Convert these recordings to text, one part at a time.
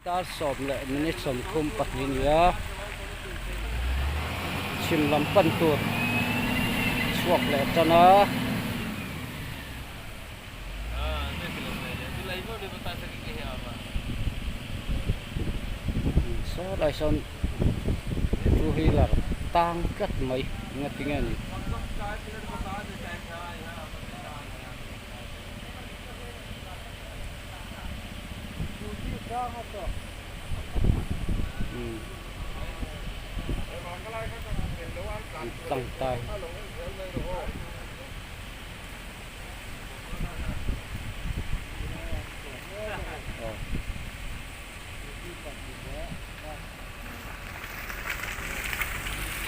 Dar sawm leh minute 32 a ni a, chhim lam pan tur chhuak leh tan a. Saw lai sawn two wheeler tang tlat mai engatinge a ni. Tangtai.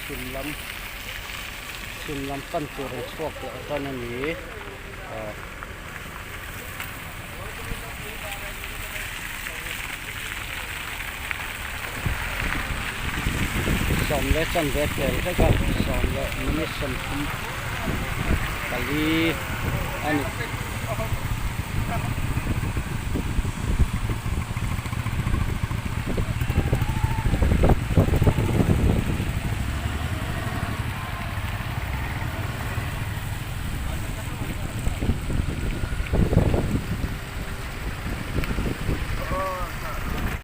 Chhim lam chhim lam pan tur an chhuak leh tan a ni ah. Sawm leh chanve tel vek a sawm leh minute 34 a ni.